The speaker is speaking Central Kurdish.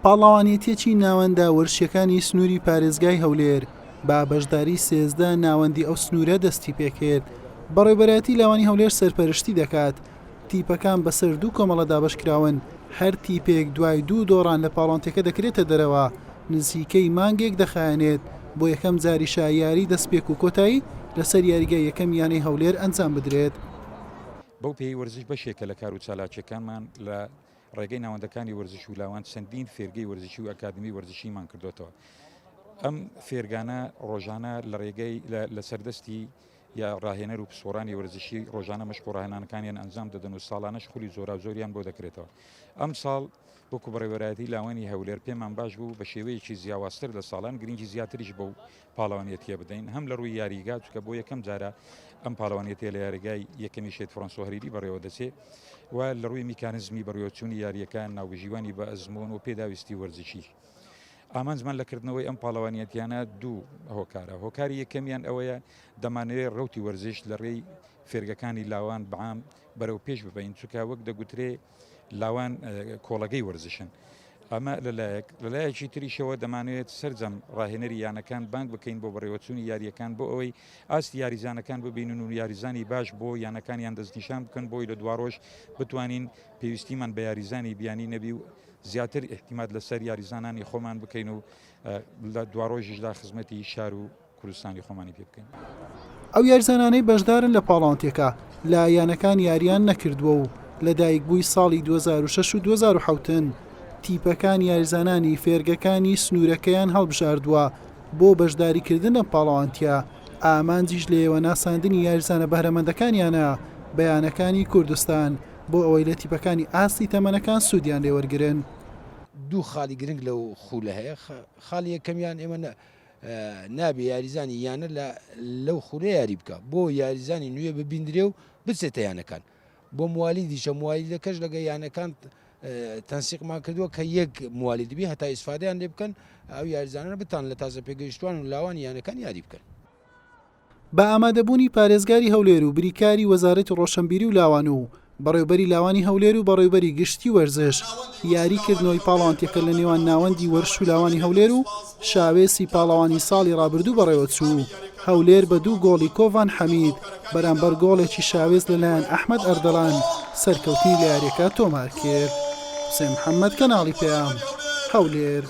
پاڵاوانێتیەکی ناوەندە وەرزشیەکانی سنووری پارێزگای هەولێر بە بەشداری 13 ناوەندی ئەو سنوورە دەستی پێکرد. بەڕێوەبەرایەتی لاوانی هەولێر سەرپەرشتی دەکات. تیپەکان بەسەر دوو کۆمەڵە دابەشکراون، هەر تیپێک دوای دوو دۆڕان لە پاڵاوتەکە دەکرێتە دەرەوە، نزیکەی مانگێک دەخایەنێت، بۆ یەکەم جاریشە یاری دەستپێک و کۆتایی لەسەر یاریگای یەکەم یانەی هەولێر ئەنجام بدرێت. بەو پێیەی وەرزش بەشێکە لە کار و چالاکییەکانمان لە ڕێگەی ناوەندەکانی وەرزش و لاوان چەندین فێرگەی وەرزشی و ئەکادمی وەرزشیمان کردوێتەوە. ئەم فێرگانە ڕۆژانە لە ڕێگەی لەسەر دەستی یا ڕاهێنەر و پسپۆڕانی وەرزشی ڕۆژانە مەشق و ڕاهێنانەکانیان ئەنجام دەدەن و ساڵانەش خولی جۆراوجۆریان بۆ دەکرێتەوە. ئەمساڵ وەکو بەڕێوەبەرایەتی لاوانی هەولێر پێمان باش بوو بە شێوەیەکی جیاوازتر لە ساڵان گرنگی زیاتریش بەو پاڵەوانیەتیە بدەین هەم لە ڕووی یاریگا چونکە بۆ یەکەم جارە ئەم پاڵەوانیەتیە لە یاریگای یەکەمی شەهید فرانسۆ هەریری بەڕێوە دەچێ و لە ڕووی میکانزمی بەڕێوەچوونی یاریەکان ناوبژیوانی بە ئەزموون و پێداویستی وەرزشی. ئامانجمان لە کردنەوەی ئەم پاڵەوانیەتیانە دوو هۆکارە هۆکاری یەکەمیان ئەوەیە دەمانەوێت ڕەوتی وەرزش لە ڕێی فێرگەکانی لاوان بەعام بەرەو پێش ببەین چونکە وەک دەگوترێ لاوان کۆڵەگەی وەرزشن. ئەمە لەلایەک لەلایەکی تریشەوە دەمانەوێت سەرجەم ڕاهێنەری یانەکان بانگ بکەین بۆ بەڕێوەچوونی یارییەکان بۆ ئەوەی ئاستی یاریزانەکان ببینن و یاریزانی باش بۆ یانەکانیان دەستنیشان بکەن بۆی لە دواڕۆژ بتوانین پێویستیمان بە یاریزانی بیانی نەبی و زیاتر ئیعتیماد لەسەر یاریزانانی خۆمان بکەین و لە دواڕۆژیشدا خزمەتی شار و کوردستانی خۆمانی پێ بکەین. ئەو یاریزانانەی بەشدارن لە پاڵاوتێکە لە یانەکان یارییان نەکردووە و لەدایکبووی ساڵی 2006 و 2007 ن، تیپەکان یاریزانانی فێرگەکانی سنوورەکەیان هەڵبژاردووە بۆ بەشداریکردن لەم پاڵاوانتیە، ئامانجیش لێیەوە ناساندنی یاریزانە بەهرەمەندەکانیانە بە یانەکانی کوردستان بۆ ئەوەی لە تیپەکانی ئاستی تەمەنەکان سوودیان لێوەرگرن. دوو خاڵی گرنگ لەو خولە هەیە، خاڵی یەکەمیان ئێمە نابێ یاریزانی یانە لە لەو خولە یاری بکە بۆ یاریزانی نوێ ببیندرێ و بچێتە یانەکان بۆ موالیدیشە موالیدەکەش لەگە یانەکان تەنسیقمان کردووە کە یەک موالیدبی هەتا ئیسفادەیان لێ بکەن ئەو یاریزانانە بتان لە تازە پێگەیشتوان و لاوانی یانەکان یاری بکەن. بە ئامادەبوونی پارێزگاری هەولێر و بریکاری وەزارەتی ڕۆشنبیری و لاوان و بەڕێوبەری لاوانی هەولێر و بەڕێوبەری گشتی وەرزش یاری کردنەوەی پاڵەوانتیەکە لە نێوان ناوەندی وەرش و لاوانی هەولێر و شاوێسی پاڵەوانی ساڵی ڕابردوو بەڕێوەچوو هەولێر بە دوو گۆڵی کۆڤان حەمید بەرامبەر گۆڵێکی شاوێس لەلایەن ئەحمەد ئەردەڵان سەرکەوتنی لە یاریەکە تۆمار کرد. حوسێن محەمەد کەناڵی پەیام، هەولێر.